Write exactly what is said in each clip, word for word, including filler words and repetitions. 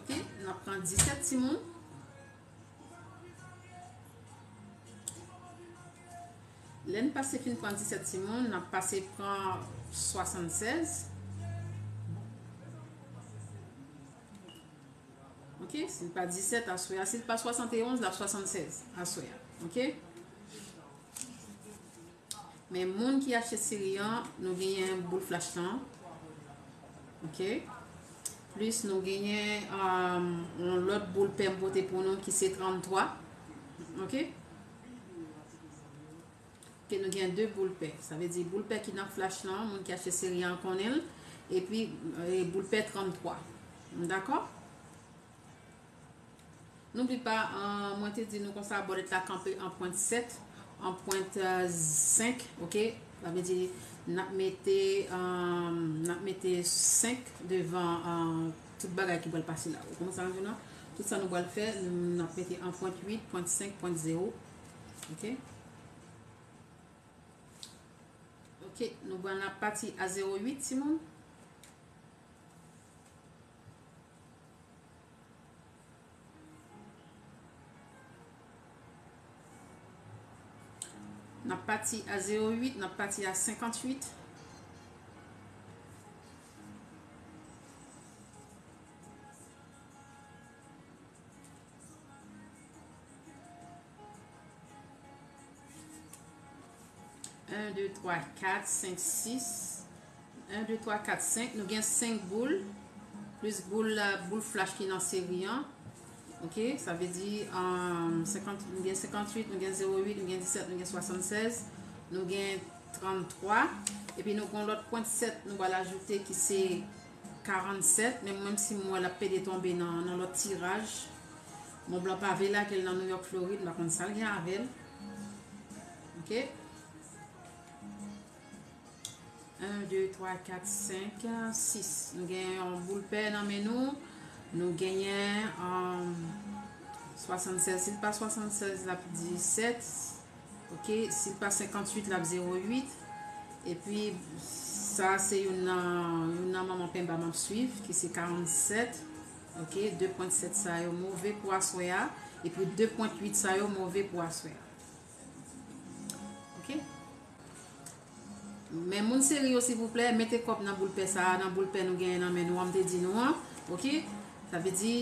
Ok, n ap pran disèt timoun. Lè n pase fin pran disèt timoun, n ap pase pran swasannsèz. Ok, si l pa disèt aswè a, si l pa swasannteonz, l ap swasannsèz aswè a. Ok? Men moun ki achte seri an, nou genyen boul flach lan. Ok? Plis nou genyen um, yon lòt boul pè m pote pou nou ki se tranntwa. Ok? Ok, nou gen de boul pè. Sa vle di boul pè ki nan flach lan, moun ki achte seri an konnen l. Epi eh, boul pè tranntwa. Dakò? N'oublie pas, uh, mwen te di nou konsa, bòlèt la kanpe an pwent sèt, an pwent uh, senk, ok? Sa vle di n ap mete, um, n ap mete senk devan uh, tout bagay ki pral pase la. Ou konprann sa m di w la? Tout sa nou pral fè, n ap mete an pwent uit, pwent senk, pwent zewo. Ok? Ok, nou pral n ap pati a zewo uit, timoun. N ap pati a zewo uit, n ap pati a senkantuit. En, de, twa, kat, senk, sis. En, de, twa, kat, senk. Nou gen senk boul. Plis boul, boul flach ki nan seri an. Ok, sa vle di um, senkant, nou gen senkantuit, nou gen zewo uit, nou gen disèt, nou gen swasannsèz, nou gen tranntwa. Epi nou gen lòt pwent sèt nou pral ajoute ki se karannsèt. Men menm si m wè l ap pede tonbe nan, nan lòt tiraj. Mont Blanc pa vle lage l nan New York, Florid, m pa konn sa l gen avè l. Ok? En, de, twa, kat, senk, sis. Nou gen yon boul pè nan men nou. Nou genyen um, swasannsèz. Si l pa swasannsèz, l ap disèt. Ok, si l pa senkantuit, l ap zewo uit. Epi, sa se youn nan, youn nan manman penba m ap swiv, ki se karannsèt. Ok, de pwent sèt sa yo move pou aswè a. Epi de pwent uit sa yo move pou aswè a. Ok? Men moun seri yo, silvouplè, mete kòb nan boul pè sa a, nan boul pè nou genyen nan men nou an, m te di nou an. Ok? Sa vle di,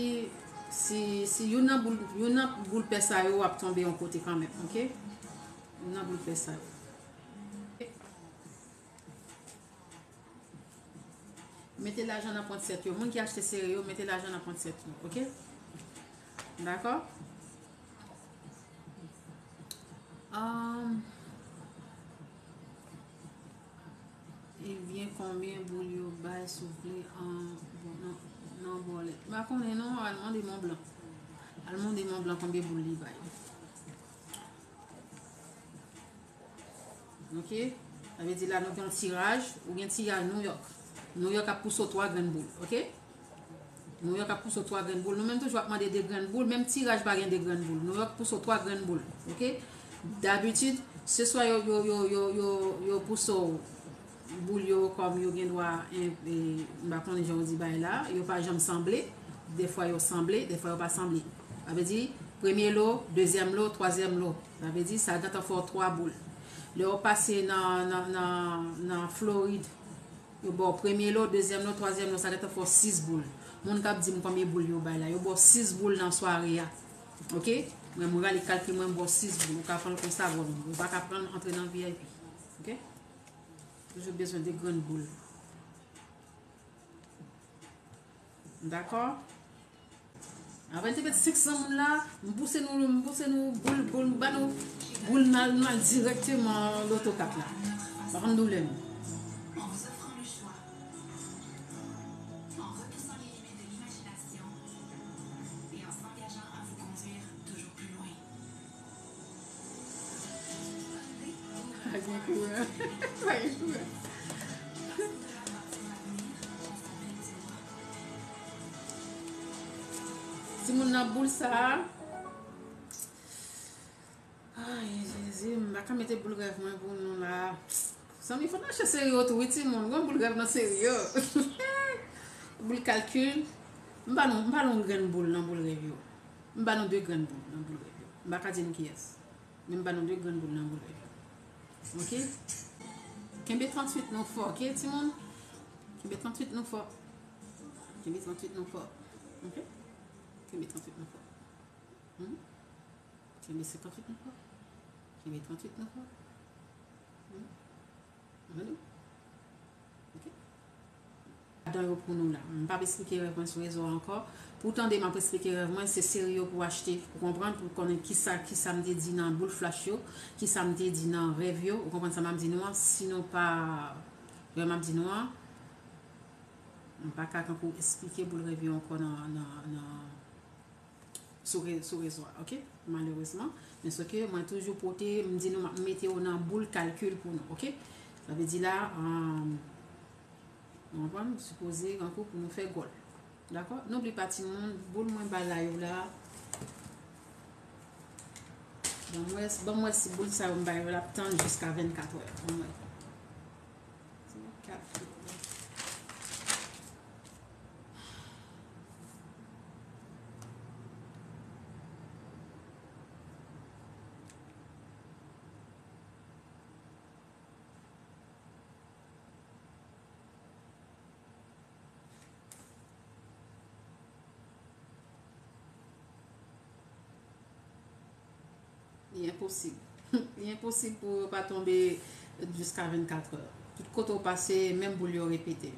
si, si youn nan boul, youn nan boul pè sa yo ap tonbe yon kote kanmenm. Ok? Youn nan boul pè sa yo. Mete lajan nan pwent sèt yo. Moun ki achte seri yo, mete lajan nan pwent sèt yo. Ok? Dakò? Um, ebyen, konbyen boul yo bay, souple, an, bon, nan, nan bòlèt? M pa konnen non, al mande Mont Blanc. Al mande Mont Blanc konbyen boul li bay. Ok? Sa vle di la nou gen yon tiraj, ou gen tiraj New York. New York ap pouse w twa grenn boul, ok? New York ap pouse w twa grenn boul. Nou menm toujou ap mande de grenn boul, menm tiraj pa gen de grenn boul. New York pouse w twa grenn boul, ok? Dabitid, se swa yo, yo, yo, yo, yo, yo pouse w boul yo kòm yo gen dwa, en, e, m pa konnen jan yo di bagay la, yo pa janm sanble, defwa yo sanble, defwa yo pa sanble. Sa vle di, premye lo, dezyèm lo, twazyèm lo. Sa vle di, sa gentan fè w twa boul. Lè w pase nan, nan, nan, nan Florid, yo ba w premye lo, dezyèm lo, twazyèm lo, sa gentan fè w sis boul. Moun k ap di m konbyen boul yo bay la, yo ba w sis boul nan sware a. Ok? Mwen, mwen rale kalkil mwen, m ba w sis boul. Ou ka pran l konsa, bon, ou pa ka pran l antre nan V I P. Ok? Toujou bezwen de grenn boul. Dakò? Apre n te met senk san moun la, m pouse nou, m pouse nou boul, boul, m ba nou boul, n al, n al dirèkteman loto kat la. Pa konn doulè m. Pa gen kouran. Pa gen kouran. Timoun nan boul sa a. Ay, Jezi, m pa ka mete boul rèv mwen pou nou la. Zanmi, fò n achte seri yo tou, wi, timoun. Gon boul rèv nan seri yo. Boul kalkil. M ba nou, m ba nou yon grenn boul nan boul rèv yo. M ba nou de grenn boul nan boul rèv yo. M pa ka di nou kiyès. Men m ba nou de grenn boul nan boul rèv yo. Ok? Kenbe tranntuit nou fò, ok, timoun? Kenbe tranntuit nou fò. Kenbe tranntuit nou fò. Ok? Kenbe tranntuit nou fò. Hmm? Kenbe senkanntuit nou fò. Kenbe tranntuit nou fò. Hmm? Tande? Ok? Ladan yo pou nou la. M p ap esplike rèv mwen sou rezo a ankò. Pou w tande m ap esplike rèv mwen, se seri yo pou w achte, pou w konprann, pou w konnen kisa, kisa m te di nan boul flash yo, kisa m te di nan rèv yo. Ou konprann sa m ap di nou an? Si nou pa wè m ap di nou an, m pa ka tankou esplike boul rèv yo ankò nan, nan, nan, sou re-, sou rezo a, ok? Malerezman. Men sòke mwen toujou pote, m di nou, m ap mete yo nan boul kalkil pou nou, ok? Sa vle di la, um, nou konprann, sipoze, tankou pou nou fè gòl. Dakò? Noubli pa timoun, boul mwen ba la yo la. Ban m wè, ban m wè si boul sa yo m ba yo la ap tann jiska vennkat è. Ban m wè. Vennkat è. Li enposib. Li enposib pou yo pa tonbe jiska vennkat è. Tout kote w pase, menm boul yo repete.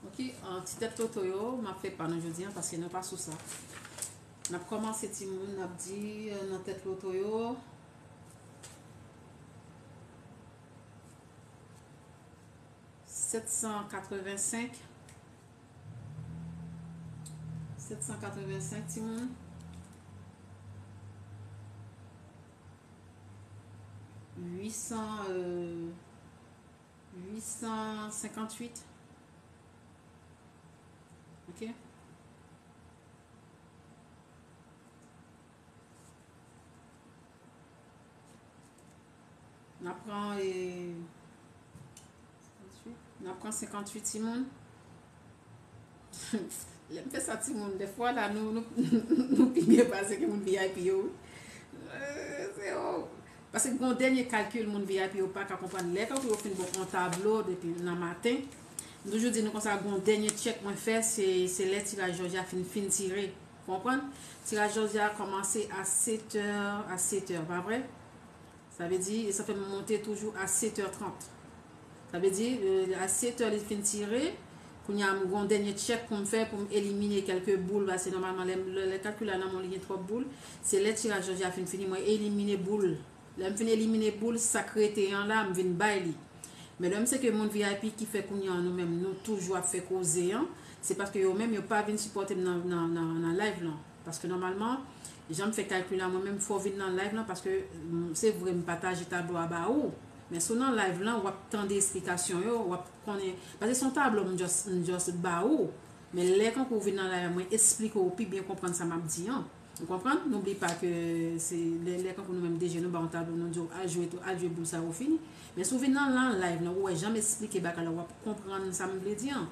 Ok, an ti tèt loto yo, m ap fè pa nou jodi a, paske nou pa sou sa. N ap kòmanse timoun, n ap di, euh, nan tèt loto yo, sèt san katrevensenk. Sèt san katrevensenk, timoun. Uit san, euh, uit san senkanntuit. Ok? N ap pran, e, senkanntuit. N ap pran senkanntuit timoun. Lè m fè sa timoun, dèfwa la, nou, nou, nou pi byen pase ke moun V I P yo, wi. Eh, se, oh. Paske gon dènye kalkil moun V I P yo pa ka konprann. Lè tankou yo fin bon on tablo depi nan maten, m toujou di nou konsa, gon dènye tchèk mwen fè, se, se lè tiraj jòj a fin, fin tire. Ou konprann? Tiraj jòj a kòmanse a sèt è, a sèt è, pa vre? Sa vle di, e sa fè m monte toujou a sèt è trant. Sa vle di, euh, a sèt è li fin tire, kounye a m gon dènye tchèk pou m fè, pou m elimine kèlke boul, paske nòmalman, lè, lè, lè kalkil la nan men w, li gen twòp boul, se lè tiraj jòj a fin fini, mwen elimine boul. Lè m fin elimine boul, sa k rete an la, m vin bay li. Men lè m se ke moun V I P ki fè kounye a nou menm, nou toujou ap fè koze an, se paske yo menm yo pa vin sipòte m nan, nan, nan, nan live lan. Paske nòmalman, jan m fè kalkil la, mwen menm fò w vin nan live lan, paske, mm, se vre m pataje tablo a ba ou, men si w nan live lan, w ap tande esplikasyon yo, w ap konnen, paske se yon tablo m just, m just ba ou, men lè kankou w vin nan live lan, mwen esplike w pi byen konprann sa m ap di an. Ou konprann? Noubli pa ke se lè, lè kankou nou menm D J nou ba yon tablo, nou di w al jwe tou, al jwe boul sa yo fini. Men si w vin nan, nan live lan, ou wè jan m esplike bagay la, w ap konprann sa m vle di an.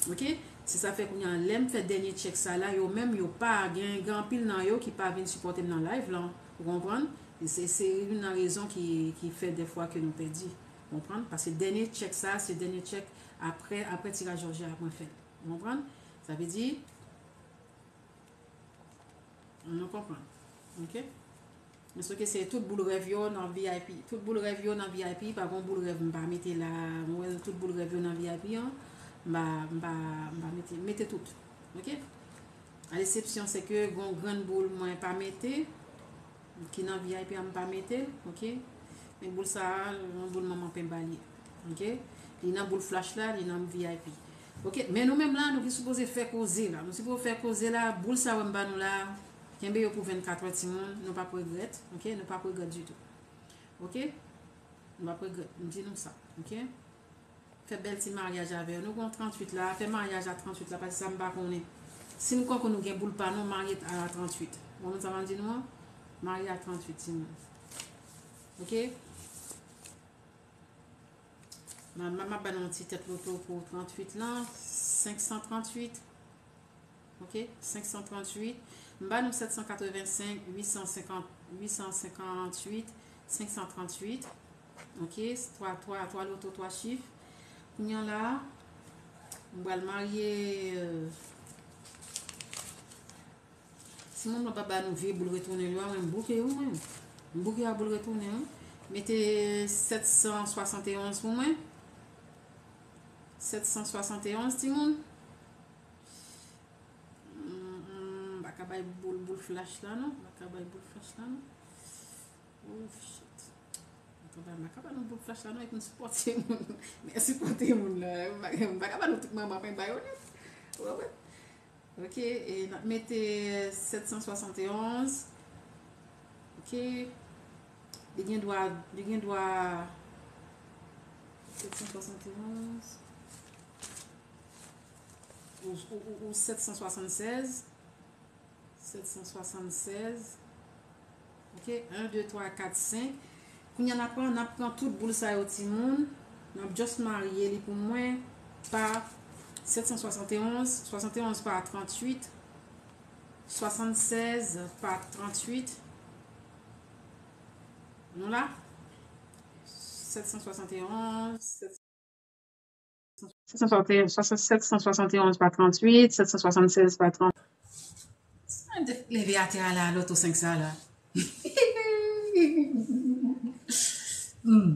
Ok? Se sa fè kounye a, lè m fè dènye tchèk sa la, yo menm, yo pa gen, gen anpil nan yo ki pa vin sipòte m nan live lan. Ou konprann? E se, se youn nan rezon ki, ki fè dèfwa ke nou pèdi. Ou konprann? Paske dènye tchèk sa, se dènye tchèk apre, apre tiraj jòj a mwen fè l. Ou konprann? Sa vle di, nou konprann. Ok? Men sòke se tout boul rèv yo nan V I P. Tout boul rèv yo nan V I P. Pa gon boul rèv m pa mete la. Mwen wè tout boul rèv yo nan V I P an. M pa, m pa, m pa mete, mete tout. Ok? A lesepsyon se ke gon grenn boul mwen pa mete. Ki nan V I P a m pa mete l. Ok? Men boul sa a, yon boul manman penba li ye. Ok? Li nan boul flash la, li nan V I P. Ok, men nou menm la, nou ki sipoze fè koze la. Nou sipoze fè koze la, boul sa yo m ba nou la, kenbe yo pou vennkat è timoun, nou p ap regrèt, ok? Nou p ap regrèt ditou. Ok? Nou p ap regrèt, m di nou sa, ok? Fè bèl ti maryaj avè yo. Nou gon tranntuit la, fè maryaj a tranntuit la, paske sa m pa konnen. Si nou konn nou gen boul pa nou, marye a tranntuit. Ou konprann sa m ap di nou an? Marye a tranntuit timoun. Ok? M a, m a, m a ba nou yon ti tèt loto pou tranntuit lan, senk san tranntuit. Ok, senk san tranntuit. M ba nou sèt san katrevensenk, uit san senkant, uit san senkantuit, senk san tranntuit. Ok, twa, twa, twa loto, twa chif. Kounye a la, m pral marye, euh, Timoun, mwen pa ba nou vye boul retounen yo a, mwen m bouke yo, mwen. M bouke a boul retounen, wi. Mete sèt san swasanteonz pou mwen. Sèt san swasanteonz, timoun. Mm, mm, m pa ka bay boul, boul flach la, non. M pa ka bay boul flach la, non. Oh, shit. M pa ka bay, m pa ka bay nou boul flach la, non. E pou n sipòte moun. Men sipòte moun la. M pa, m pa ka bay nou tout manman, pen bay yo nèt. Ou konprann? Ok, e n ap mete sèt san swasanteonz. Ok. Li gen dwa, li gen dwa sèt san swasanteonz. Ou, ou, ou, ou sèt san swasannsèz. Sèt san swasannsèz. Ok, en, de, twa, kat, senk. Kounye a n ap pran, n ap pran tout boul sa yo, timoun. N ap just marye li pou mwen pa sèt san swasanteonz, swasanteonz pa tranntuit, swasannsèz pa tranntuit. Nou la? Sèt san swasanteonz, sèt san swasanteonz pa tranntuit, sèt san swasannsèz pa tranntuit. Sa de leve atè a la, loto senk sa la. Hmm.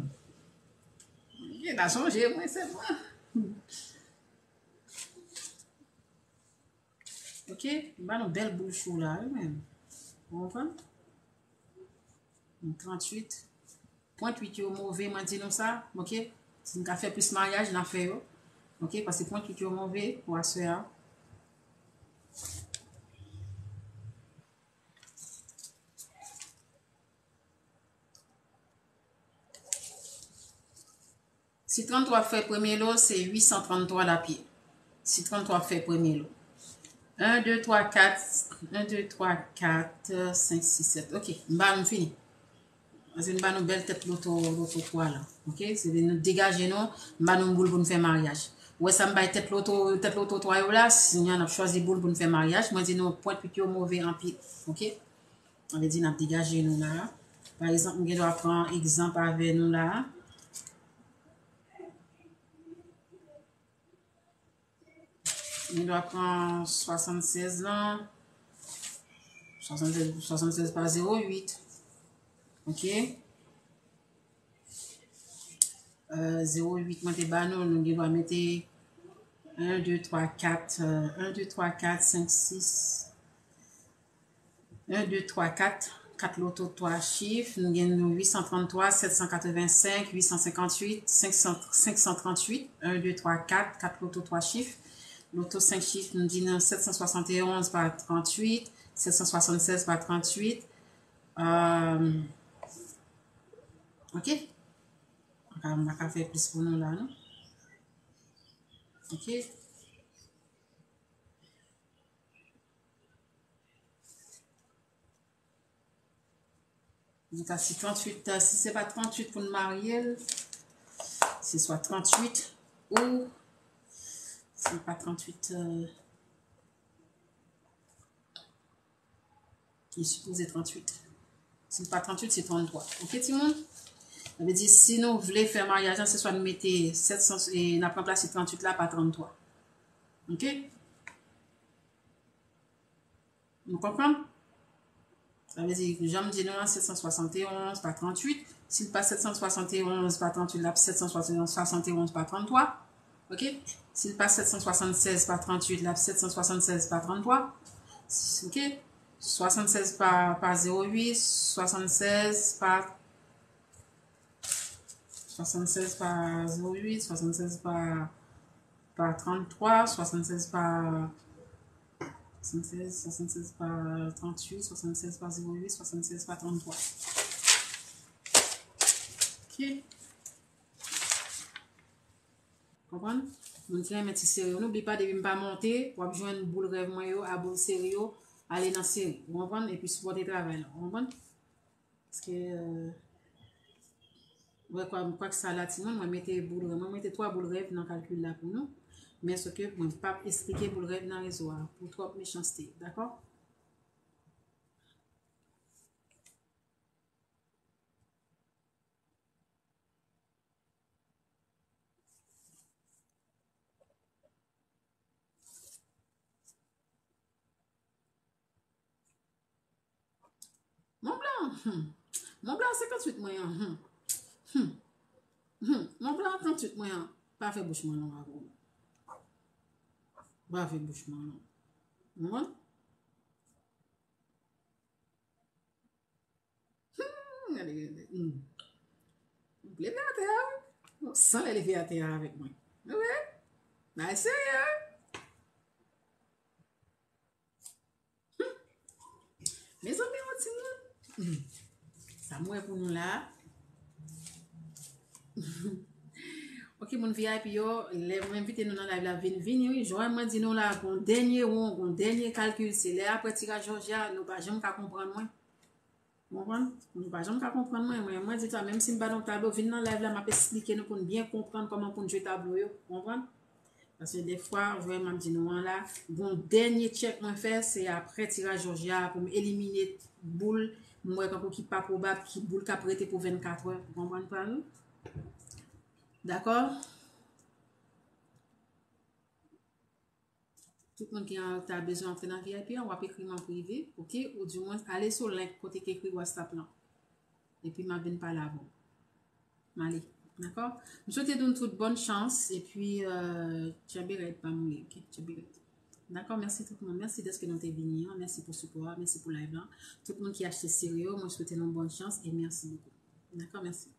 Gen ta sonje mwen sèlman. Ok, m ba nou bèl boul cho la, wi, menm. Ou konprann? Tranntuit. Pwent uit yo move, mwen di nou sa, ok? Si n ka fè plis maryaj, n a fè yo. Ok, paske pwent uit yo move pou aswè a. Si tranntwa ap fè premye lo, se uit san tranntwa l ap ye. Si tranntwa ap fè premye lo. En, de, twa, kat, en, de, twa, kat, senk, sis, sèt. Ok, m ba nou fini. Paske m ba nou bèl tèt loto, loto twa la. Ok, se nou degaje nou, m ba nou boul pou n fè maryaj. Ou wè sa m bay tèt loto, tèt loto twa yo la, si n ap chwazi boul pou n fè maryaj, mwen di nou pwent uit yo move anpil. Ok? Sa vle di n ap degaje nou la. Pa egzanp, m gen dwa pran egzanp avè nou la. M gen dwa pran swasannsèz lan. Swasannsèz, swasannsèz pa zewo uit. Ok. Euh, zewo uit mwen te ba nou, nou gen dwa mete en, de, twa, kat, euh, en, de, twa, kat, senk, sis. En, de, twa, kat, kat loto, twa chif. Nou gen nou uit san tranntwa, sèt san katrevensenk, uit san senkantuit, senk san, senk san trantuit. En, de, twa, kat, kat loto, twa chif. Loto senk chif, nou di nou sèt san swasanteonz pa trantuit, sèt san swasannsèz pa trantuit. Euh, ok. M pa ka, m pa ka fè plis pou nou la, non. Ok. Donk, si trantuit, euh, si se pa trantuit pou n marye l, se swa trantuit ou, si l pa trantuit, euh, li sipoze trantuit. Si l pa trantuit, se tranntwa. Ok, timoun? Sa vle di, si nou vle fè maryaj la, se swa n mete sèt san, e n ap ranplase trantuit la pa tranntwa. Ok? Nou konprann? Sa vle di, jan m di nou an, sèt san swasanteonz pa trantuit. Si l pa sèt san swasanteonz pa trantuit, l ap sèt san swasanteonz pa tranntwa. Ok? Si l pa sèt san swasannsèz pa trantuit, l ap sèt san swasannsèz pa tranntwa. Ok? Swasannsèz pa, pa zewo uit, swasannsèz pa swasannsèz pa zewo uit, swasannsèz pa, pa tranntwa, swasannsèz pa, swasannsèz, swasannsèz pa trantuit, swasannsèz pa zewo uit, swasannsèz pa tranntwa. Ok. Konprann? Moun ki renmen ti seri yo, n'oublie pas, depi m pa monte, w ap jwenn boul rèv mwen yo, a boul seri yo, ale nan seri. Ou konprann? Epi sipòte travay la. Ou konprann? Paske, euh, Wè, kwa, kwak sa la, timoun, mwen mete boul rèv, mwen mete twa boul rèv nan kalkil la pou nou. Men sèke mwen p ap esplike boul rèv nan rezo a pou twòp mechanste, dakò? Mont Blanc, hmm. Mont Blanc senkanntuit mwen an, hmm. Hmm. Hmm. Mont Blanc tranntuit mwen an, pa fè bouch mwen long avè w. Pa fè bouch mwen long. Ou konprann? Hmm, gade, gade. Hmm. Leve atè a, wi. Ou san lè leve atè a avèk mwen. Wi. N a eseye. Hmm. Mezanmi, yon timoun. Hmm. Sa m wè pou nou la. Ok, moun V I P yo, lè mwen envite nou nan live la, vin vini, wi. Jan mwen di nou la, gon dènye won, gon dènye kalkil, se lè apre tiraj Jòji a, nou pa janm ka konprann mwen. Ou konprann? Nou pa janm ka konprann mwen, mwen, mwen di sa, menm si m pa nan tablo, vin nan live la, m ap esplike nou pou n byen konprann kòman pou n jwe tablo yo, ou konprann? Paske defwa, jwè m ap di nou an la, gon dènye tchèk mwen fè, se apre tiraj Jòji a pou m elimine boul, m wè kankou ki pa pwobab, ki boul k ap rete pou vennkat è, ou konprann pa nou? Dakò? Tout moun ki an, ta bezwen antre nan V I P an, w ap ekri m an prive, ok? Ou di mwen, ale sou link kote ki ekri WhatsApp lan. Epi m ap vin pale avè w. M ale, dakò? M swete nou tout bòn chans, epi, euh, tchenbe rèd pa mouri, ok? Tchenbe rèd. Dakò, mèsi tout moun. Mèsi dèske nou te vini an. Mèsi pou sipò a, mèsi pou live lan. Tout moun ki achte seri yo, mwen swete nou bòn chans e mèsi bokou. Dakò, mèsi.